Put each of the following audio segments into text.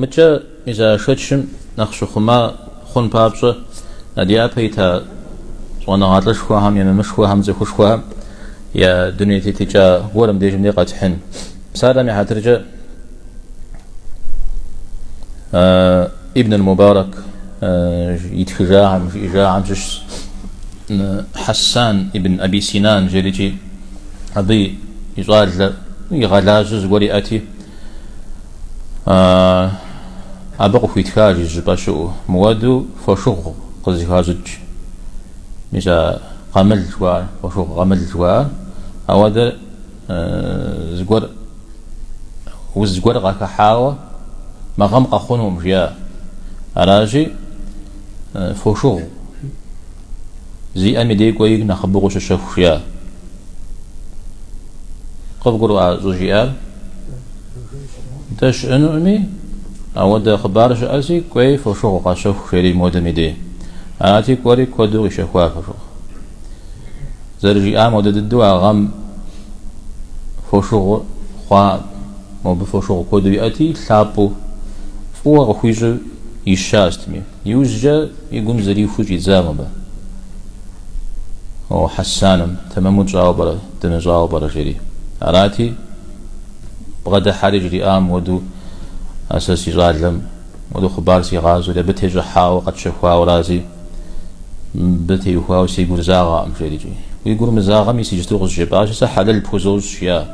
Мыкӏэ мис а шэчым нэхъ щыхъума хъун папщӏэ, а ди япэ ита щӏэныгъэлӏышхуэхэм, имамышхуэхэм, цӏыхушхуэхэм я дуней тетыкӏа гуэр мыбдежым дей къэтхьын. Псалъэм и хьэтыркӏэ, Ибн аль-Мубарак итхыжахэм, жиӏэжахэм щыщщ Хьэссан ибн Аби Синан жерикӏи, абы и щӏалэ игъэлажьэ зыгуэр иӏэти, Абы къыхуитха жи щӏыпӏэ щыӏэу, мыуэду фошыгъу къызыхащӏыкӏ, мис а къамыл жыхуаӏэр, фошыгъу къамыл жыхуаӏэр, ауэдэ зыгуэр, уз гуэр къахыхьауэ мы гъэм къэхъунукъым, жиӏа. Аращи, фошыгъу зиӏэм и дей кӏуэи нэхъыбэу къыщыщэху, жиӏа. Къывгурыӏуа щӏыжиӏар? Дэ щыӏэнуӏыми, ауэдэ хъыбар щыӏэси, кӏуэи фошыгъу къэщэху, жери модэм и дей. Арати, кӏуэри куэду къищэхуа фошыгъу. Зэрыжиӏам хуэдэ дыдэу а гъэм фошыгъу хъуа, мобы фошыгъу куэду иӏэти, лъапӏэу, фӏыуэ къыхуищӏу ища сытми. Иужькӏэ и гум зэрихуу щӏидза мобы. О, Хьэссаным, тэмэму тщӏауэ пӏэрэ, дымыщӏауэ пӏэрэ, жери. Арати, бгъэдыхьэри жриӏам мыуэду а сэ си щӏалэм мыуэду хъыбар сигъащӏэри, абы тещӏыхьауэ къэтщэхуауэрази, мыбы теухуауэ си гур загъэкъым, жерикӏи. Уи гур мызагъэми, мис иджысту къызжепӏащи, сэ хьэлэл пхузощӏ, жиӏа.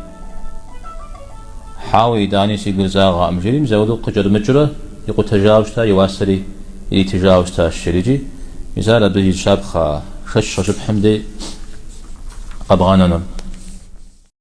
Хьэуэ, итӏани си гур загъэкъым, жери, мис ауэдэу къыкӏэрымыкӏыурэ икъутэжауэ щыта, и уасэри иритыжауэ щытащ, жерикӏи. Мис ар абы и щапхъэ шэч къыщыпхьым дей къэбгъэнэну.